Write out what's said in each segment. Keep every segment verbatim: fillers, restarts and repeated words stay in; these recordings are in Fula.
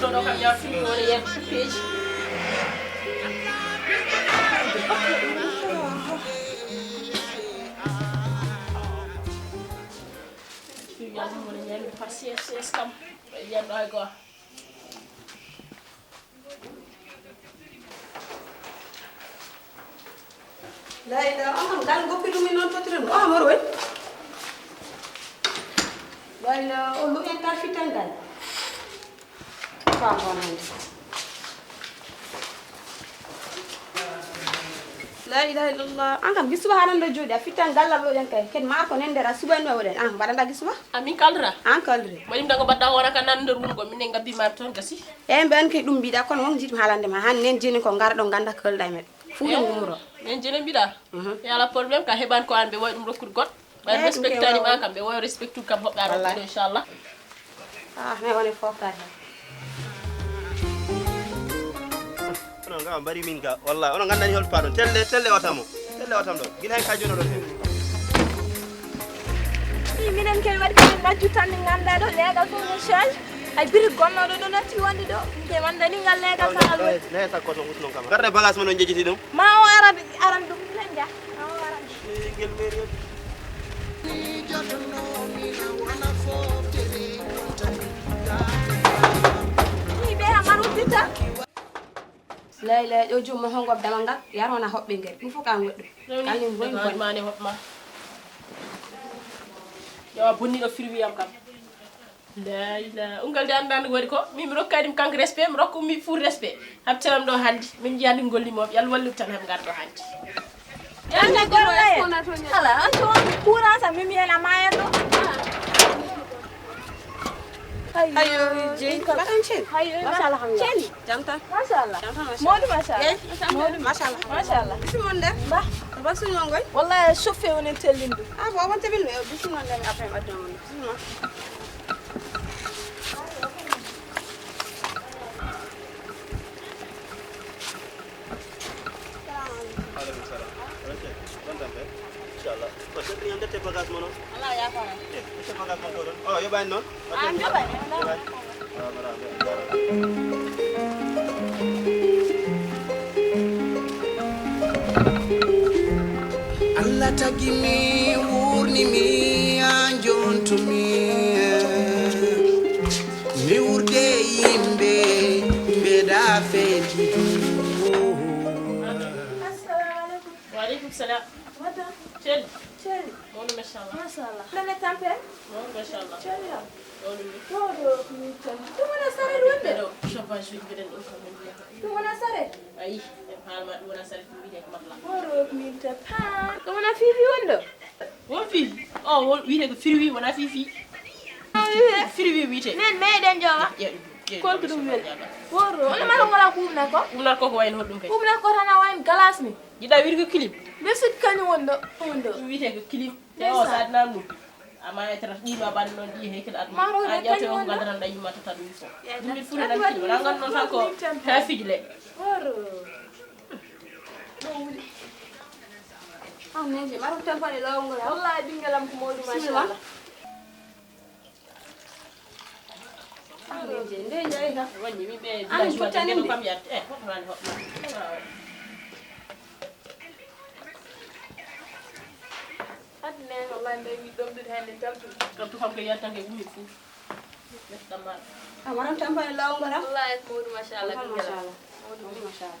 Ɗo ɗo kam yawtini woni yer suppeeji. Yalla mo ne ñami par C S S kam. Yalla ay go. La ilaha, on kam gal goppi ɗum min noon tottiren. O amor way. La ilaha, o lu en kar fitan gal. Fa bon hande. La ilaha illallah. An kam gisuba hanan do jodi a fitan gal lo yan kay. Ken ma ko nende ra suba no woden. An badanda gisuba. Amin kaldra. An kaldre. Waɗim dago badda wona ka nan nder wurgo min en gabbi ma ton gasi. E mbe an kay ɗum mbiɗa kono won jiɗmi haalande ma han nen jeni ko ngara ɗo ganda kalda e meɗen. Fuuɗe ngumro. Nen jeni mbiɗa. Mhm. Yala problème ka heɓan ko an ɓe wawi ɗum rokkude goɗɗo. Ɓay Eh, ɗum respectani kay ma wawa. Kam ɓe wawi respectude kam hoɓɓe aɗa Wallahi. Inchallah. Ah, mais woni foftaani. Onon ga mbari min ga wallahi onon gandani hol paɗon telle telle otam o telle otam ɗo gila hen ka jono ɗon hen. Ii, minen kay waɗi komin majju tan min nganndaa ɗo leegal fof min change. Hay biri gonnooɗo ɗo natti wonde ɗo. Min kay wonde ni ngal leegal tan alwoni. Nayi sakko to usnon kam. Garde bagage mon on jejjiti ɗum. Ma o aran aran ɗum minen ga. Ma o aran. Ii, ngel mairie. Ii, ɓe ha maruddita. Lay lay ɗo jumma hongo damal ngal yarona hoɓɓe ngel ɗum fof ka goɗɗum. Kañum boni boni. Mane hoɓma. Yawa bonniɗo firwiyam kam. Lay la ungal de anndan waɗi ko min mi rokka ɗum kanko respect mi rokka mi full respect habtalam ɗo hannde min jiyani gollimoɓe yalla wallu tan heɓ ngarɗo hannde. Yalla golle ala an to courant sa mimi hen a mayen ɗo. Ayo jeyi mbaɗan ceni. Ayo machallah alhamdulillah. Ceni jam tan. Machallah. Jam tan machallah. Modu machallah. Modu machallah. Machallah. Bisimon de. Ba. Ba suñu ngoy. Wallahi chauffé wonen tellinde. Ah bon wonte bil me bisimon de après ɓadde mon. Bisimon. Aleykum salam. Bonne santé. Inchallah. Ko sodri en dette bagage mon o. Ala ya fara. Eh, dette bagage mon ko ɗon. Oh, yoɓani noon. Ah, yoɓani. Yoɓani. Ah, voilà, voilà. Allah tagi mi wurni mi an jontumi mi wurde yimɓe mbeɗa fellidu. Assalamu alaikum. Wa alaikum salam. Madam. Ceni. Ceni. Mawɗum machallah. Machallah. Nane tampe. Mawɗum machallah. Ceni am. Mawɗum ni. Mawɗo min tan. Ɗum wona saret wonde. Ɗo chauffage wi mbiɗen ɗum kam min mbiyata. Ɗum wona saret. Ayi, en haalma ɗum wona saret ɗum wiyete ko matla. Mawɗo min tan. Ha. Ɗum wona fifi wonde. Won fifi. O won wiyete ko firwi wona fifi. Firwi wiyete. Min meɗen jowa. Kolko ɗum weli. Woro. Wona mara wala kumna ko. Kumna ko ko wayno ɗum kay. Kumna ko tan a wayn galas ni. Jiɗa wirgo kilim. Ɓe sikki kañum woni ɗo, woni ɗo. Ɗum wiyetee ko kilim. Te o Ndeysaan. Saɗnan ɗum. Amma e tata ɗiima ɓan noon ɗi hekkil aduna. Maro A ƴewte kañum on woni ɗo. Ngadaran ɗa yumma tata ɗum fof. Ɗum min furi nan kilim. Wala ngan noon tan ko ta fijle. Woro. Ɗo wuli. Ah, neeji, maro tan fani lawngo ya. Wallahi ɓingelam ko mawɗo machallah. Nde jeyi kam. Wonni min ɓe An village waɗi fotaninde. Kam yarte. Eh, fotanani hoɗma. Adne wallahi mbe mi ɗomɗude hannde tamtu. Tamtu kam ko yaltande ummi fof. Ɓesɗam ma. A waran tampani lawngo tan. Wallahi ko mawɗo machallah. Machallah. Mawɗo machallah.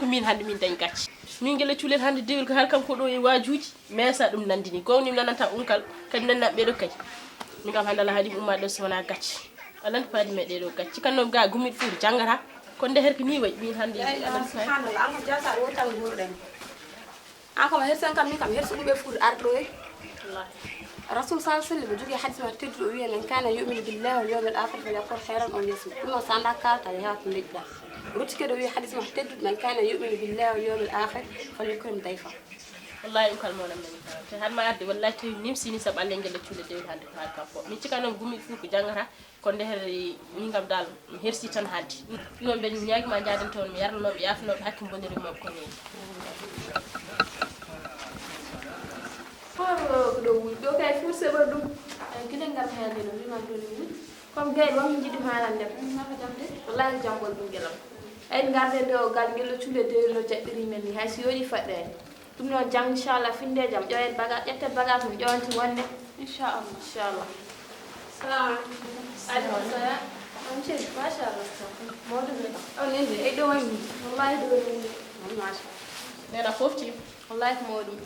ko min hannde min dañi gacce. Min gila cuulel hannde dewel ko har kam ko ɗo e waajuuji, mais sa ɗum nanndini. Gonga mi nananta unkal, kadi nanna ɓeɗo kadi. Min kam hannde Allah haɗi mi ummaade ɗo so wonaa gacce. Allah ne paadi me ɗeɗo gacce. Kan noon ga gummiɗo Fuuta janngata. Kono nde herki ni wayi, min hannde Subhanallah, an ko jata ɗo tan nguurɗen. An kam a hersan kam, min kam hersuɓe ɓe Fuuta arɗo e. Rasul sallallahu alaihi wasallam jogi hadis ma tedduɗo o wiya, "Man kana yu'minu billahi wal yawmil akhir falyaqul khairan aw liyasmut." Ɗum noon sa anda kalta e heewata leƴɗa. Rutti kadi o wiya hadis ma tedduɗo, "Man kana yu'minu billahi wal yawmil akhir falyukrim dayfa." Wallahi ɗum kala mo nan nani kala. Te har ma arde wallahi tawi nimsini sabu Allah ngel cuuɗi dewel hannde ko har kam ko. Min cika noon gummiɗo Fuuta ko janngata. Kono nde her min kam dal mi hersi tan hannde. Ɗum noon mbeɗa ñaagi ma njaaden toon mi yarnanooɓe yaafnooɓe hakke mboniri mabɓe ko neeji. Hoto ko ɗo wuli ɗo kay fur seɓa ɗum. Gila ngal haalde no wiman ɗo ni wuli. Comme gayɗo wonmi jiɗi haalande. Naka jam de? Wallahi jambol ɓingelam. Ay ngarde nde o gal ngel cuule de no jaɗɗiri men ni hay si yoɗi faɗɗani. Ɗum noon janngo inchallah finde jam ƴoyen baga ƴette bagage mum ƴowanti wonde. Inchallah. Inchallah. Salamu aleykum. Aleykum salam. On chéri machallah. Mawɗum ne? On nende e ɗo woni? Wallahi ɗo woni de. Machallah. Nena fofti? Wallahi ko mawɗum.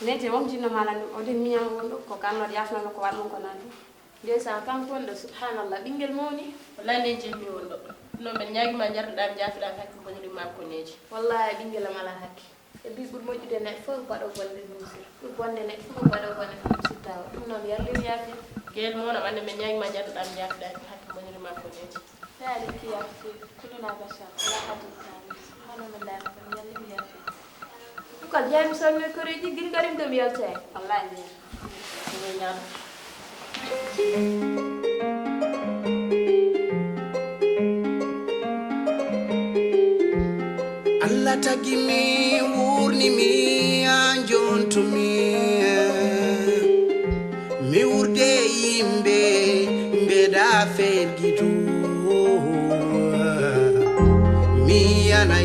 Nente won jinno malande o de miñam wonɗo ko gannoɗo yafnano ko waɗ mon ko nandu. Ndeysaan kanko wonɗo subhanallah ɓinngel mawni. Wallahi nden jemmi wonɗo. Ɗum noon mbeɗa ñaagima njarduɗa mi njaafiɗa mi hakke mboniri ma konneeji. Wallahi ɓinngel am alaa hakke. E mbi ɓuri moƴƴude neɗɗo fof ko baɗo bonde ɗum si ɓuri bonde neɗɗo fof ko baɗo bonde ɗum sittawa ɗum noon yarlimi yaafi. Geel mo wonam annde mbeɗa ñaagima njarduɗa mi njaafiɗa mi hakke mboniri ma konneeji. Yaali kiya fi kuluna bashar la hadin tani. Subhanallah ko yarlimi yaafi. Ɗum kadi yaay mi salminoy koreeji gilgarim ɗum yalta en. Wallahi ndeya. Allah tagi mi wurni mi an jontumi mi wurde yimɓe mbeɗa fergidu mi yana